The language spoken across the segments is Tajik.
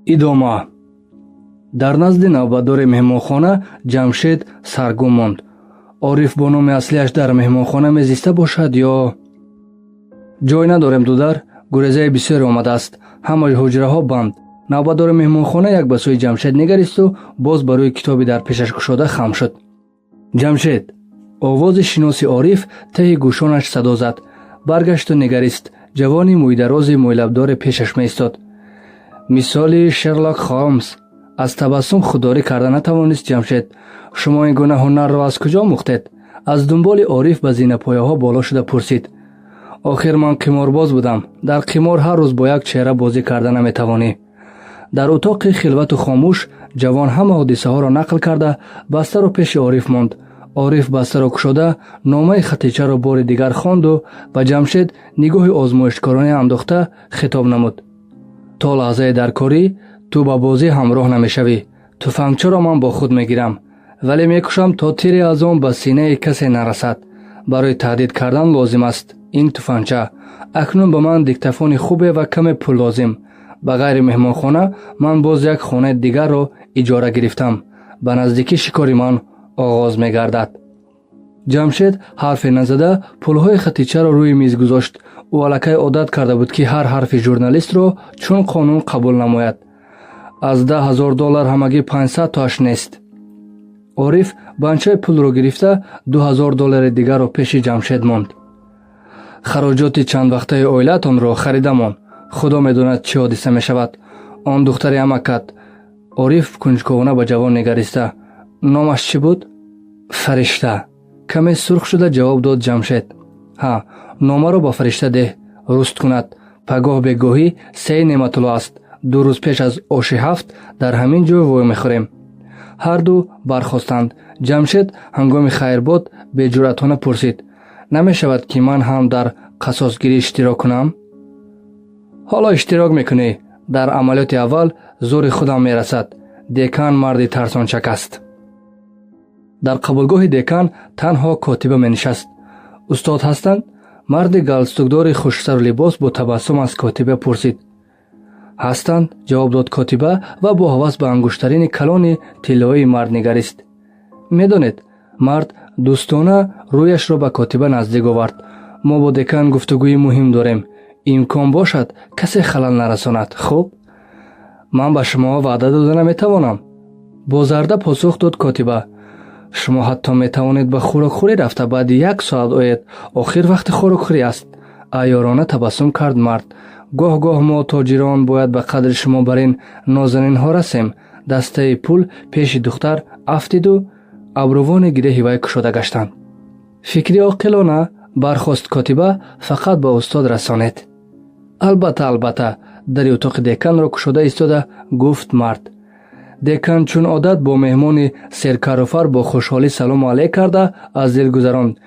Идома. Дар назди навбатдори меҳмонхона Ҷамшед саргум монд. Ориф бо номи аслиаш дар меҳмонхона мезиста бошад ё ҷой надорем, дудар, гурезаи бисёре омадааст, ҳама ҳуҷраҳо банд. Навбатдори меҳмонхона як ба сӯи Ҷамшед нигаристу боз ба рӯи китоби дар пешаш кушода хам шуд. Ҷамшед! Овози шиноси Ориф таҳи гӯшонаш садо зад. Баргашту нигарист, ҷавони мӯйдарози мӯйлабдоре пешаш меистод. Мисоли Шерлок Холмс. Аз табассум худдорӣ карда натавонист Ҷамшед. Шумо ин гуна ҳунарро аз куҷо омӯхтед? Аз дунболи Ориф ба зинапояҳо боло шуда пурсид. Охир ман қиморбоз будам. Дар қимор ҳар рӯз бо як чеҳра бозӣ карда наметавонӣ. Дар утоқи хилвату хомӯш ҷавон ҳама ҳодисаҳоро нақл карда, бастаро пеши Ориф монд. Ориф бастаро кушода, номаи Хатичаро бори дигар хонду ба Ҷамшед нигоҳи озмоишкорона андохта хитоб намуд: То лаҳзаи даркорӣ ту ба бозӣ ҳамроҳ намешавӣ. Туфангчаро ман бо худ мегирам, вале мекӯшам, то тире аз он ба синаи касе нарасад. Барои таҳдид кардан лозим аст ин туфанча. Акнун ба ман диктафони хубе ва каме пул лозим. Ба ғайри меҳмонхона ман боз як хонаи дигарро иҷора гирифтам. Ба наздикӣ шикори ман оғоз мегардад. Ҷамшед ҳарфе назада, пулҳои Хатичаро рӯи миз гузошт. Ӯ аллакай одат карда буд, ки ҳар ҳарфи журналистро чун қонун қабул намояд. Аз 10 000 доллар ҳамагӣ 500 тоаш нест. Ориф банчаи пулро гирифта, 2000 доллари дигарро пеши Ҷамшед монд. Хароҷоти чандвақтаи оилаатонро харида мон. Худо медонад, чӣ ҳодиса мешавад. Он духтари амакат, Ориф кунҷковона ба ҷавон нигариста, номаш чӣ буд? Фаришта, каме сурх шуда ҷавоб дод Ҷамшед. Ҳа, номаро ба Фаришта деҳ, руст кунад. Пагоҳ бегоҳӣ сеи Неъматулло аст. 2 рӯз пеш аз оши ҳафт дар ҳамин ҷой вой мехӯрем. Ҳарду бархостанд. Ҷамшед ҳангоми хайрбод беҷуръатона пурсид: Намешавад, ки ман ҳам дар қассосгирӣ иштирок кунам? Ҳоло иштирок мекунӣ. Дар амалиёти аввал зӯри худам мерасад. Декан марди тарсончак аст. Дар қабулгоҳи декан танҳо котиба менишаст. Устод ҳастанд? Марди галстукдори хушсару либос бо табассум аз котиба пурсид. Ҳастанд, ҷавоб дод котиба ва бо ҳавас ба ангуштарини калони тиллоии мард нигарист. Медонед, мард дӯстона рӯяшро ба котиба наздик овард, мо бо декан гуфтугӯи муҳим дорем. Имкон бошад, касе халал нарасонад, хуб? Ман ба шумо ваъда дода наметавонам, бо зарда посух дод котиба. Шумо ҳатто метавонед ба хӯрокхӯрӣ рафта, баъди як соат оед. Охир вақти хӯрокхӯрӣ аст, айёрона табассум кард мард. Гоҳ-гоҳ мо, тоҷирон, бояд ба қадри шумо бар ин нозанинҳо расем. Дастаи пул пеши духтар афтиду абрувони гиреҳи вай кушода гаштанд. Фикри оқилона, бархост котиба, фақат ба устод расонед. Албатта, албатта, дари утоқи деканро кушода истода гуфт мард. Декан чун одат бо меҳмони серкаруфар бо хушҳолӣ салому алейк карда, аз дил гузаронд: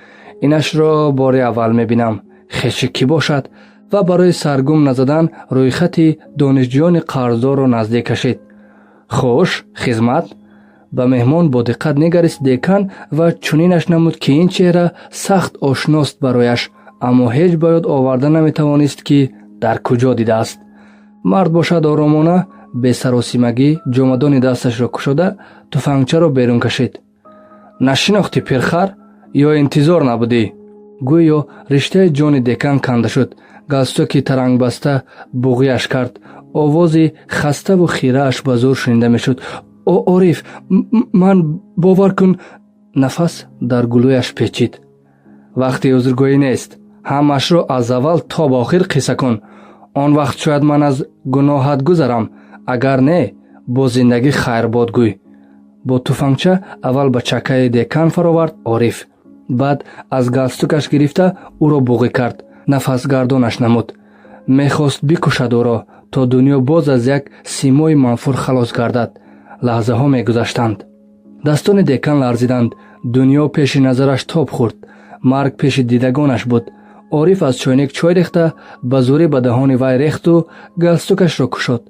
Инашро бори аввал мебинам, хеши кӣ бошад? Ва барои саргум назадан рӯйхати донишҷӯёни қарздорро наздик кашид. Хуш, хизмат. Ба меҳмон бо диққат нигарист декан ва чунинаш намуд, ки ин чеҳра сахт ошност барояш, аммо ҳеҷ ба ёд оварда наметавонист, ки дар куҷо дидааст. Мард бошад, оромона, бесаросимагӣ ҷомадони дасташро кушода, туфангчаро берун кашид. Нашинохтӣ, пирхар, ё интизор набудӣ? Гӯё риштаи ҷони декан канда шуд. Галстуки тарангбаста буғияш кард. Овози хаставу хирааш ба зӯр шунида мешуд: Ориф, ман, бовар кун. Нафас дар гулӯяш печид. Вақти узргӯӣ нест. Ҳамашро аз аввал то ба охир қисса кун. Он вақт шояд ман аз гуноҳат гузарам. Агар не, бо зиндагӣ хайрбод гӯй. Бо туфангча аввал ба чакаи декан фаровард Ориф, баъд аз галстукаш гирифта, ӯро буғӣ кард, нафасгардонаш намуд. Мехост бикушад ӯро, то дунё боз аз як симои манфур халос гардад. Лаҳзаҳо мегузаштанд. Дастони декан ларзиданд. Дунё пеши назараш тоб хӯрд. Марг пеши дидагонаш буд. Ориф аз чойник чой рехта, ба зӯрӣ ба даҳони вай рехту галстукашро кушод.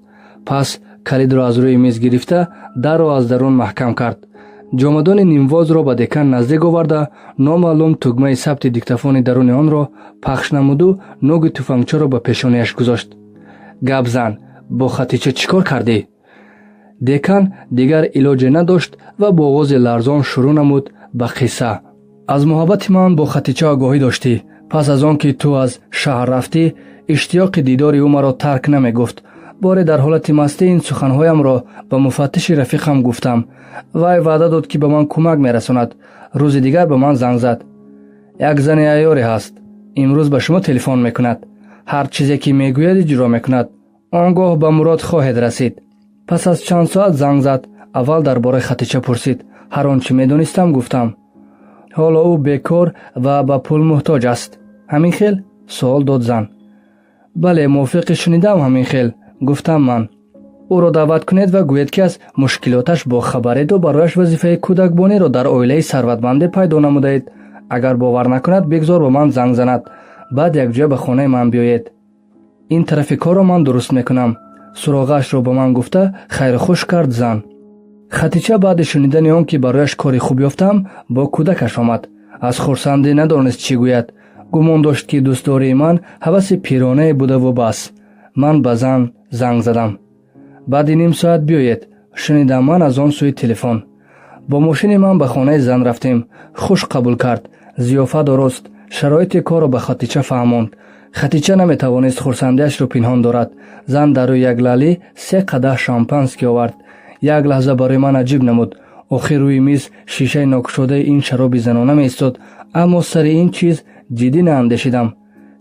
Пас калидро аз рӯи миз гирифта, дарро аз дарун маҳкам кард. Ҷомадони нимвозро ба декан наздик оварда, номаълум тугмаи сабти диктафони даруни онро пахш намуду нӯги туфангчаро ба пешонааш гузошт. Гап зан, бо Хатича чӣ кор кардӣ? Декан дигар илоҷе надошт ва бо оғози ларзон шурӯъ намуд ба қисса. Аз муҳаббати ман бо Хатича огоҳӣ доштӣ. Пас аз он ки ту аз шаҳр рафтӣ, иштиёқи дидори ӯ маро тарк намегуфт. Боре дар ҳолати мастӣ ин суханҳоямро ба муфаттиши рафиқам гуфтам. Вай ваъда дод, ки ба ман кӯмак мерасонад. Рӯзи дигар ба ман занг зад. Як зани айёре ҳаст, имрӯз ба шумо телефон мекунад. Ҳар чизе ки мегӯяд, иҷро мекунад. Он гоҳ ба мурод хоҳед расид. Пас аз чанд соат занг зад. Аввал дар бораи Хатича пурсид. Ҳар он чӣ медонистам, гуфтам. Ҳоло ӯ бекор ва ба пул муҳтоҷ аст. Ҳамин хел? Суол дод зан. Бале, мувофиқи шунидам, ҳамин хел, гуфтам ман. Ӯро даъват кунед ва гӯед, ки аз мушкилоташ бохабареду барояш вазифаи кӯдакбониро дар оилаи сарватманде пайдо намудаед. Агар бовар накунад, бигзор ба ман занг занад. Баъд якҷоя ба хонаи ман биёед. Ин тарафи корро ман дуруст мекунам. Суроғаашро ба ман гуфта, хайру хуш кард зан. Хатича баъди шунидани он ки барояш кори хуб ёфтам, бо кӯдакаш омад. Аз хурсандӣ надонист, чӣ гӯяд. Гумон дошт, ки дӯстдории ман ҳаваси пиронае будаву бас. Ман ба зан занг задам. Баъди ним соат биёед, шунидам ман аз он сӯи телефон. Бо мошини ман ба хонаи зан рафтем. Хуш қабул кард, зиёфат орост, шароити корро ба Хатича фаҳмонд. Хатича наметавонист хурсандиашро пинҳон дорад. Зан дар рӯи як лаълӣ се қадаҳ шампанский овард. Як лаҳза барои ман аҷиб намуд. Охир рӯи миз шишаи нокушодаи ин шароби занона меистод, аммо сари ин чиз ҷиддӣ наандешидам.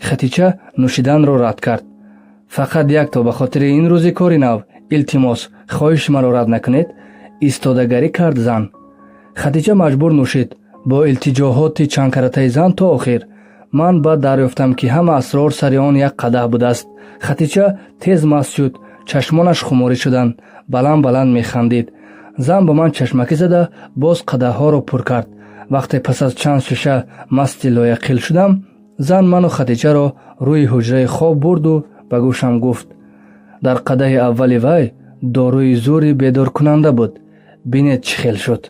Хатича нӯшиданро рад кард. Фақат якто, ба хотири ин рӯзи кори нав, илтимос, хоҳиши маро рад накунед, истодагарӣ кард зан. Хатича маҷбур нӯшид бо илтиҷоҳоти чандкаратаи зан то охир. Ман баъд дарёфтам, ки ҳама асрор сари он як қадаҳ будааст. Хатича тез маст шуд, чашмонаш хуморӣ шуданд, баланд баланд механдид. Зан ба ман чашмакӣ зада, боз қадаҳҳоро пур кард. Вақте пас аз чанд шиша масти лояқил шудам, зан ману Хатичаро рӯи ҳуҷраи хоб бурду ба гӯшам гуфт: «Дар қадаҳи аввали вай доруи зӯри бедоркунанда буд. Бинед, чӣ хел шуд».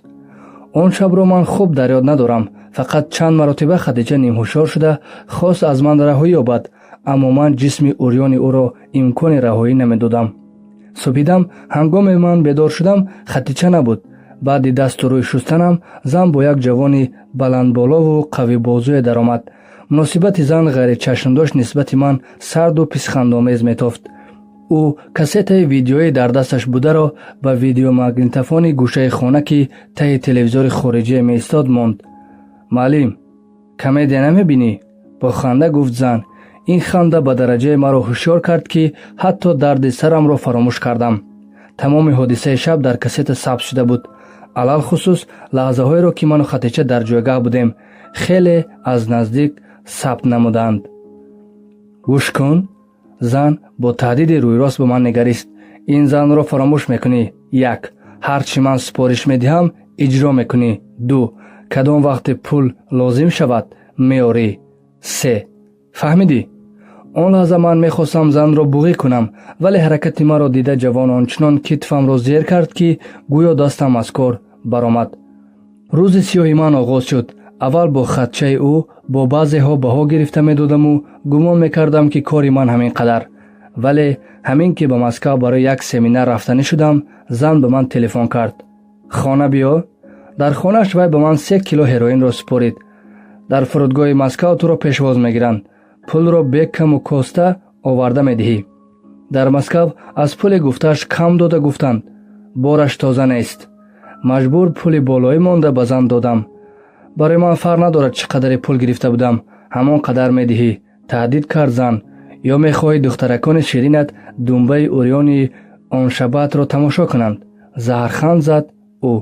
Он шабро ман хуб дар ёд надорам. Фақат чанд маротиба Хадиҷа нимҳушёр шуда хост аз ман раҳоӣ ёбад, аммо ман ҷисми урёни ӯро имкони раҳоӣ намедодам. Субҳидам ҳангоме ман бедор шудам, Хатича набуд. Баъди дасту рӯй шустанам зан бо як ҷавони баландболову қавибозӯе даромад. Муносибати зан ғайричашмдошт нисбати ман сарду писхандомез метофт. Ӯ кассетаи видеоӣ дар дасташ бударо ба видеомагнитофони гӯшаи хона, ки таҳи телевизори хориҷие меистод, монд. «Муаллим, комедия намебинӣ?» — бо ханда гуфт зан. Ин ханда ба дараҷае маро ҳушёр кард, ки ҳатто дарди сарамро фаромӯш кардам. Тамоми ҳодисаи шаб дар кассета сабт шуда буд, алалхусус лаҳзаҳоеро, ки ману Хатича дар ҷойгаҳ будем, хеле аз наздик сабт намуданд. «Гӯш кун», — зан бо таҳдиди рӯйрост ба ман нигарист. «Ин занро фаромӯш мекунӣ. Як: ҳар чӣ ман супориш медиҳам, иҷро мекунӣ. Ду: кадом вақте пул лозим шавад, меорӣ. Се: фаҳмидӣ?» Он лаҳза ман мехостам занро буғӣ кунам, вале ҳаракати маро дида, ҷавон ончунон китфамро зер кард, ки гӯё дастам аз кор баромад. Рӯзи сиёҳи ман оғоз шуд. Аввал бо хатчаи ӯ бо баъзеҳо баҳо гирифта медодаму гумон мекардам, ки кори ман ҳамин қадар. Вале ҳамин ки ба Москав барои як семинар рафтанӣ шудам, зан ба ман телефон кард: «Хона биё». Дар хонааш вай ба ман 3 кило ҳероинро супорид. «Дар фурудгоҳи Москав туро пешвоз мегиранд. Пулро бекаму коста оварда медиҳӣ». Дар Москав аз пули гуфтааш кам дода гуфтанд, бораш тоза нест. Маҷбур пули болоӣ монда ба зан додам. «Барои ман фарқ надорад, чӣ қадаре пул гирифта будам, ҳамон қадар медиҳӣ», — таҳдид кард зан. «Ё мехоҳӣ духтаракони ширинат думбаи урёни он шабатро тамошо кунанд?» — заҳрханд зад ӯ.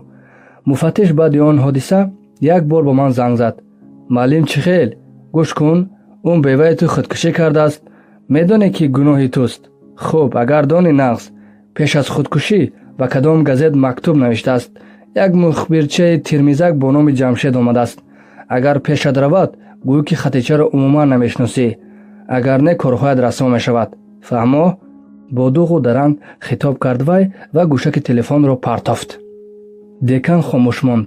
Муфаттиш баъди он ҳодиса як бор ба ман занг зад. «Муаллим, чӣ хел? Гӯш кун, он беваи ту худкушӣ кардааст. Медонӣ, ки гуноҳи туст? Хуб, агар дони, нағз. Пеш аз худкушӣ ба кадом газет мактуб навиштааст. Як мухбирчаи термизак бо номи Ҷамшед омадааст. Агар пешат равад, гӯй, ки Хатичаро умуман намешиносӣ. Агар не, корҳоят расво мешавад. Фаҳмо?» — бо дуғу даранг хитоб кард вай ва гӯшаки телефонро партофт. Декан хомӯш монд.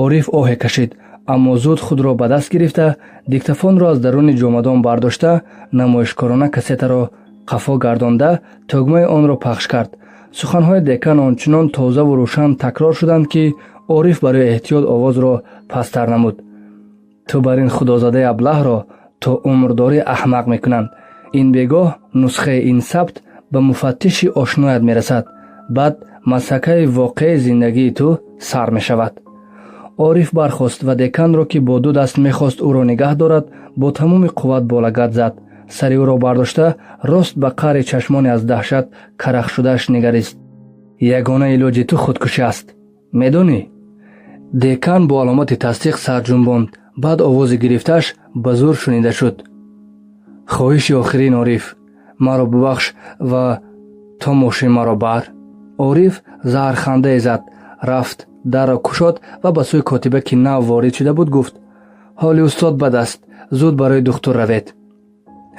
Ориф оҳе кашид, аммо зуд худро ба даст гирифта, диктофонро аз даруни ҷомадон бардошта, намоишкорона кассетаро қафо гардонда, тугмаи онро пахш кард. Суханҳои декан ончунон тозаву рӯшан такрор шуданд, ки Ориф барои эҳтиёт овозро пасттар намуд. Ту бар ин худозадаи аблаҳро то умрдорӣ аҳмақ мекунанд. Ин бегоҳ нусхаи ин сабт ба муфаттиши ошноят мерасад. Баъд масакаи воқеи зиндагии ту сар мешавад. Ориф бархост ва деканро, ки бо ду даст мехост ӯро нигаҳ дорад, бо тамоми қувват бо лагад зад. Сари ӯро бардошта, рост ба қаъри чашмони аз даҳшат карахшудааш нигарист. Ягона илоҷи ту худкушӣ аст, медонӣ? Декан бо аломати тасдиқ сар ҷунбонд. Баъд овози гирифтааш ба зур шунида шуд: «Хоҳиши охирин, Ориф, маро бубахш ва то мошин маро бар». Ориф заҳрхандае зад, рафт, дарро кушод ва ба сӯи котиба, ки нав ворид шуда буд, гуфт: «Ҳоли устод бад аст, зуд барои духтур равед».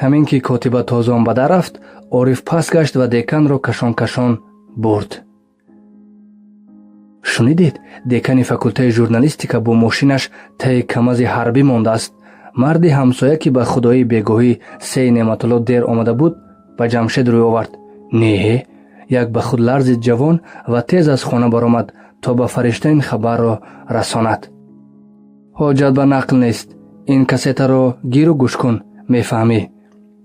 Ҳамин ки котиба тозон ба дар рафт, Ориф пас гашт ва деканро кашон кашон бурд. Шунидед, декани факултаи журналистика бо мошинаш таи камази ҳарбӣ мондааст. Марди ҳамсоя, ки ба худоии бегоҳӣ сеи Неъматулло дер омада буд, ба Ҷамшед рӯй овард. Не, як ба худ ларзид ҷавон ва тез аз хона баромад, то ба Фаришта ин хабарро расонад. Ҳоҷат ба нақл нест. Ин кассетаро гиру гӯш кун, мефаҳмӣ.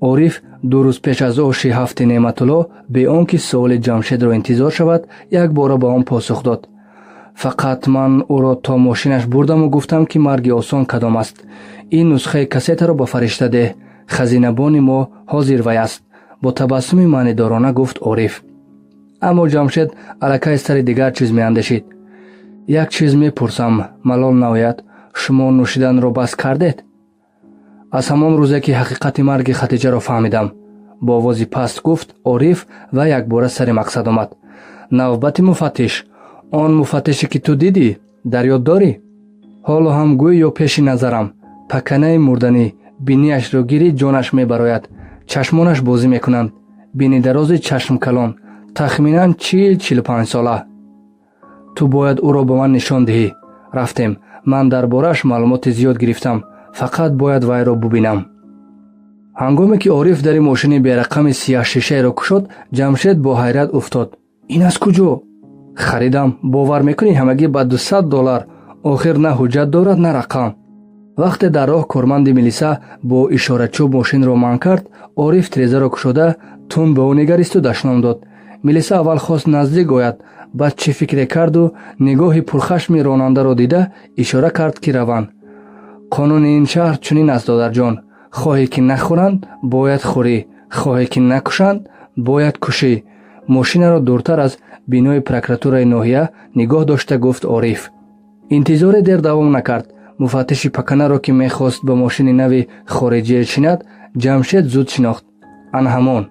Ориф 2 рӯз пеш аз оши ҳафти Неъматулло, бе он ки суоли Ҷамшедро интизор шавад, якбора ба он посух дод: «Фақат ман ӯро то мошинаш бурдаму гуфтам, ки марги осон кадом аст. Ин нусхаи кассетаро ба Фаришта деҳ, хазинабони мо ҳозир вай аст», бо табассуми маънидорона гуфт Ориф. Аммо Ҷамшед аллакай сари дигар чиз меандешид. Як чиз мепурсам, малол наояд: шумо нӯшиданро бас кардед? Аз ҳамон рӯзе, ки ҳақиқати марги Хатиҷаро фаҳмидам, бо овози паст гуфт Ориф ва якбора сари мақсад омад. Навбати муфаттиш, он муфаттише, ки ту дидӣ, дар ёд дорӣ? Ҳоло ҳам гӯй ё пеши назарам. Паканаи мурданӣ, биниашро гирӣ, ҷонаш мебарояд, чашмонаш бозӣ мекунанд, бинидарози чашмкалон, тахминан 40-45 сола. Ту бояд ӯро ба ман нишон диҳӣ. Рафтем, ман дар борааш маълумоти зиёд гирифтам, фақат бояд вайро бубинам. Ҳангоме ки Ориф дари мошини берақами сияҳшишаеро кушод, Ҷамшед бо ҳайрат уфтод: «Ин аз куҷо?» «Харидам, бовар мекунӣ, ҳамагӣ ба 200 доллар. Охир на ҳуҷҷат дорад, на рақам». Вақте дар роҳ корманди милиса бо ишорачӯб мошинро манъ кард, Ориф тирезаро кушода, тун ба ӯ нигаристу дашном дод. Милиса аввал хост наздик ояд, баъд чӣ фикре карду нигоҳи пурхашми ронандаро дида, ишора кард, ки раванд. «Қонуни ин шаҳр чунин аст, додарҷон: хоҳе ки нахӯранд, бояд хӯрӣ, хоҳе ки накушанд, бояд кушӣ», мошинаро дуртар аз бинои прокуратураи ноҳия нигоҳ дошта гуфт Ориф. Интизоре дер давом накард. Муфаттиши паканаро, ки мехост ба мошини нави хориҷие шинад, Ҷамшед зуд шинохт. Ан ҳамон.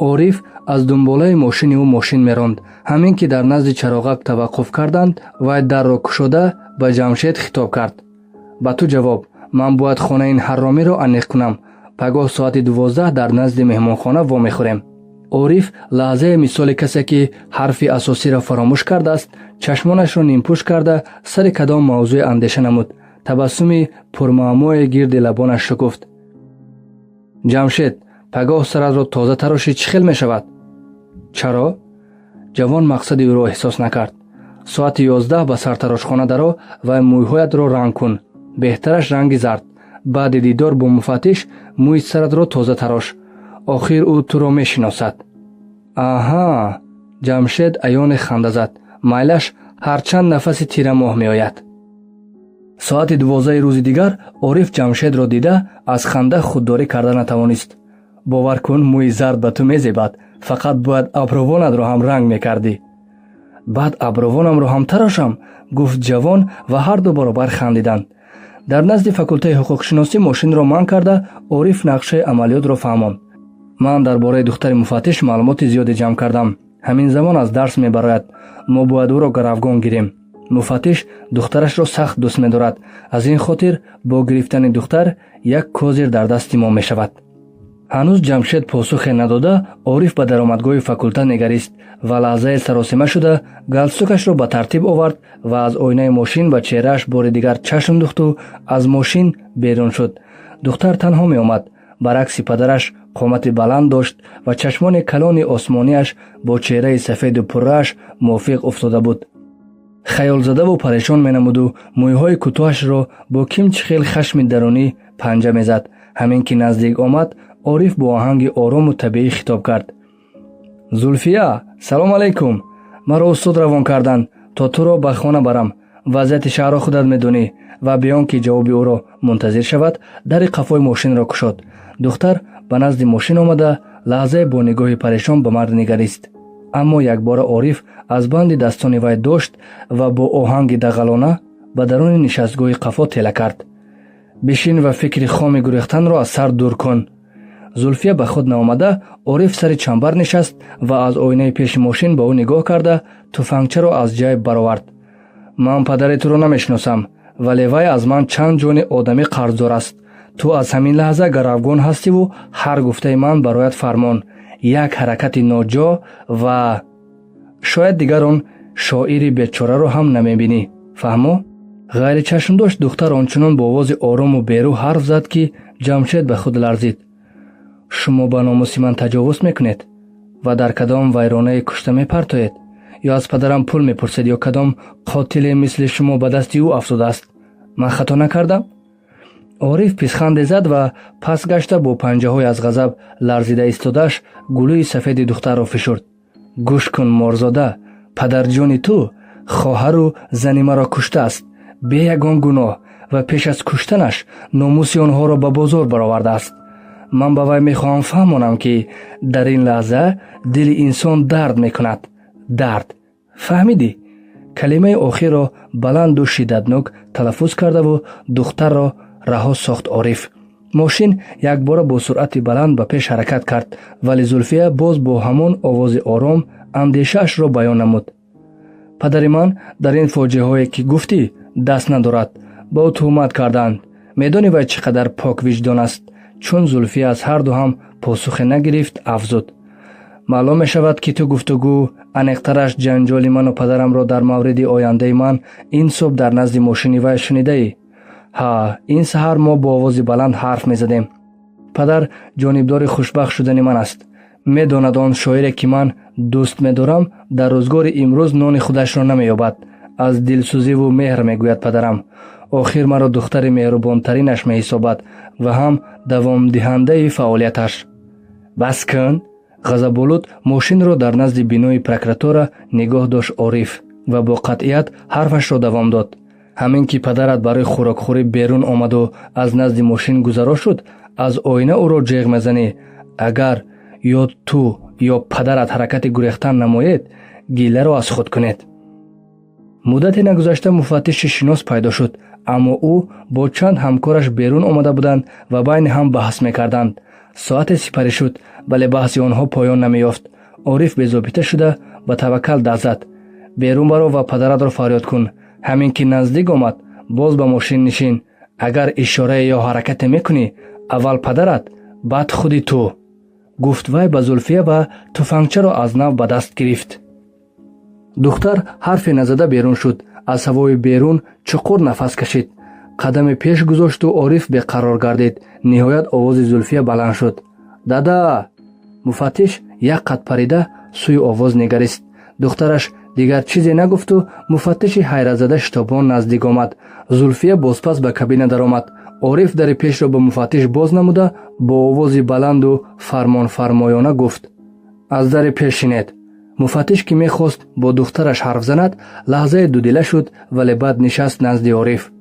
Ориф аз дунболаи мошини ӯ мошин меронд. Ҳамин ки дар назди чароғак таваққуф карданд, вай дарро кушода, ба Ҷамшед хитоб кард: «Ба ту ҷавоб. Ман бояд хонаи ин ҳарромиро аниқ кунам. Пагоҳ соати 12 дар назди меҳмонхона вомехӯрем». Ориф лаҳзае мисоли касе, ки ҳарфи асосиро фаромӯш кардааст, чашмонашро нимпӯш карда, сари кадом мавзӯе андеша намуд. Табассуми пурмуаммое гирди лабонаш шукуфт. «Ҷамшед, пагоҳ саратро тоза тарошӣ, чӣ хел мешавад?» «Чаро?» Ҷавон мақсади ӯро эҳсос накард. «Соати 11 ба сартарошхона даро ва мӯйҳоятро ранг кун, беҳтараш ранги зард. Баъди дидор бо муфаттиш мӯи саратро тоза тарош. Охир ӯ туро мешиносад». «Аҳа», Ҷамшед аёне ханда зад. «Майлаш, ҳарчанд нафаси тирамоҳ меояд». Соати 12-и рӯзи дигар Ориф Ҷамшедро дида, аз ханда худдорӣ карда натавонист. «Бовар кун, мӯи зард ба ту мезебад, фақат бояд абрувонатро ҳам ранг мекардӣ». «Баъд абрувонамро ҳам тарошам», гуфт ҷавон ва ҳарду баробар хандиданд. Дар назди факултаи ҳуқуқшиносӣ мошинро манъ карда, Ориф нақшаи амалиётро фаҳмонд. «Ман дар бораи духтари муфаттиш маълумоти зиёде ҷамъ кардам. Ҳамин замон аз дарс мебарояд. Мо бояд ӯро гаравгон гирем. Муфаттиш духтарашро сахт дӯст медорад. Аз ин хотир бо гирифтани духтар як козир дар дасти мо мешавад». Ҳанӯз Ҷамшед посухе надода, Ориф ба даромадгоҳи факулта нигарист ва лаҳзае саросима шуда, галстукашро ба тартиб овард ва аз оинаи мошин ба чеҳрааш бори дигар чашм духту аз мошин берун шуд. Духтар танҳо меомад. Баръакси падараш, Қомати баланд дошт ва чашмони калони осмонияш бо чеҳраи сафеду пуррааш мувофиқ уфтода буд. Хаёлзадаву парешон менамуду мӯйҳои кӯтоҳашро бо кимчи хел хашми дарунӣ панҷа мезад. Ҳамин ки наздик омад, Ориф бо оҳанги орому табиӣ хитоб кард: «Зулфия, салом алайкум! Маро устод равон карданд, то туро ба хона барам. Вазъияти шаҳрро худат медонӣ». Ва бе он ки ҷавоби ӯро мунтазир шавад, дари қафои мошинро кушод. Духтар ба назди мошин омада, лаҳзае бо нигоҳи парешон ба мард нигарист, аммо якбора Ориф аз банди дастони вай дошт ва бо оҳанги дағалона ба даруни нишастгоҳи қафо тела кард. «Бишин ва фикри хоми гурехтанро аз сар дур кун». Зулфия ба худ наомада, Ориф сари чамбар нишаст ва аз оинаи пеши мошин ба ӯ нигоҳ карда, туфангчаро аз ҷайб баровард. «Ман падари туро намешиносам, вале вай аз ман чанд ҷони одамӣ қарздор аст. Ту аз ҳамин лаҳза гаравгон ҳастиву ҳар гуфтаи ман барояд фармон. Як ҳаракати ноҷо ва шояд дигар он шоири бечораро ҳам намебинӣ. Фаҳмо?» Ғайричашмдошт духтар ончунон бо овози орому берӯҳ ҳарф зад, ки Ҷамшед ба худ ларзид. «Шумо ба номуси ман таҷовуз мекунед ва дар кадом вайронае кушта мепартоед? Ё аз падарам пул мепурсед, ё кадом қотиле мисли шумо ба дасти ӯ афтодааст? Ман хато накардам?» Ориф писханде зад ва пас гашта, бо панҷаҳои аз ғазаб ларзида истодааш гулӯи сафеди духтарро фишурд. «Гӯш кун, морзода, падарҷони ту хоҳару зани маро куштааст бе ягон гуноҳ ва пеш аз куштанаш номуси онҳоро ба бозор баровардааст. Ман ба вай мехоҳам фаҳмонам, ки дар ин лаҳза дили инсон дард мекунад, дард. Фаҳмидӣ?» Калимаи охирро баланду шиддатнок талаффуз кардаву духтарро раҳо сохт Ориф. Мошин якбора бо суръати баланд ба пеш ҳаракат кард, вале Зулфия боз бо ҳамон овози ором андешаашро баён намуд: «Падари ман дар ин фоҷиаҳое, ки гуфтӣ, даст надорад. Ба ӯ туҳмат карданд. Медонӣ, вай чӣ қадар поквиҷдон аст». Чун Зулфия аз ҳарду ҳам посухе нагирифт, афзуд: «Маълум мешавад, ки ту гуфтугӯ, аниқтараш ҷанҷоли ману падарамро дар мавриди ояндаи ман ин субҳ дар назди мошини вай шунидаӣ. Ҳа, ин саҳар мо бо овози баланд ҳарф мезадем. Падар ҷонибдори хушбахт шудани ман аст. Медонад, он шоире, ки ман дӯст медорам, дар рӯзгори имрӯз нони худашро намеёбад. Аз дилсӯзиву меҳр мегӯяд падарам. Охир маро духтари меҳрубонтаринаш меҳисобад ва ҳам давомдиҳандаи фаъолияташ». «Бас кун!» Ғазаболуд мошинро дар назди бинои прокуратура нигоҳ дошт Ориф ва бо қатъият ҳарфашро давом дод: «Ҳамин ки падарат барои хӯрокхӯрӣ берун омаду аз назди мошин гузаро шуд, аз оина ӯро ҷеғ мезанӣ: агар ё ту, ё падарат ҳаракати гурехтан намоед, гиларо аз худ кунед». Муддате нагузашта муфаттиши шинос пайдо шуд, аммо ӯ бо чанд ҳамкораш берун омада буданд ва байни ҳам баҳс мекарданд. Соате сипарӣ шуд, вале баҳси онҳо поён намеёфт. Ориф безобита шуда, ба Таваккал даст зад: «Берун баро ва падаратро фарёд кун. Ҳамин ки наздик омад, боз ба мошин нишин. Агар ишорае ё ҳаракате мекунӣ, аввал падарат, баъд худи ту», гуфт вай ба Зулфия ва туфангчаро аз нав ба даст гирифт. Духтар ҳарфе назада берун шуд. Аз ҳавои берун чуқур нафас кашид, қадаме пеш гузошту Ориф беқарор гардид. Ниҳоят овози Зулфия баланд шуд: «Дада!» Муфаттиш як қад парида сӯи овоз нигарист. Духтараш дигар чизе нагуфту муфаттиши ҳайратзада шитобон наздик омад. Зулфия бозпас ба кабина даромад. Ориф дари пешро ба муфаттиш боз намуда, бо овози баланду фармонфармоёна гуфт: «Аз дари пеш шинед». Муфаттиш, ки мехост бо духтараш ҳарф занад, лаҳзае дудила шуд, вале баъд нишаст назди Ориф.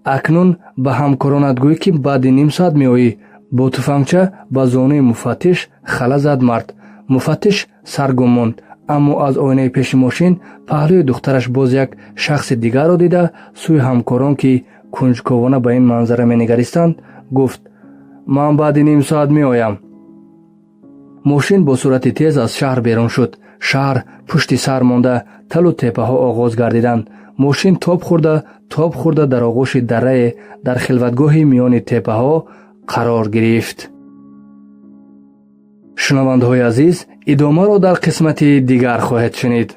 «Акнун ба ҳамкоронат гӯй, ки баъди ним соат меоӣ», бо туфангча ба зонуи муфаттиш хала зад мард. Муфаттиш саргум монд, аммо аз оинаи пеши мошин паҳлӯи духтараш боз як шахси дигарро дида, сӯи ҳамкорон, ки кунҷковона ба ин манзара менигаристанд, гуфт: «Ман баъди ним соат меоям». Мошин бо суръати тез аз шаҳр берун шуд. Шаҳр пушти сар монда, талу теппаҳо оғоз гардиданд. Мошин тоб хӯрда, тоб хӯрда дар оғӯши даррае дар хилватгоҳи миёни теппаҳо қарор гирифт. Шунавандаҳои азиз, идомаро дар қисмати дигар хоҳед шунид.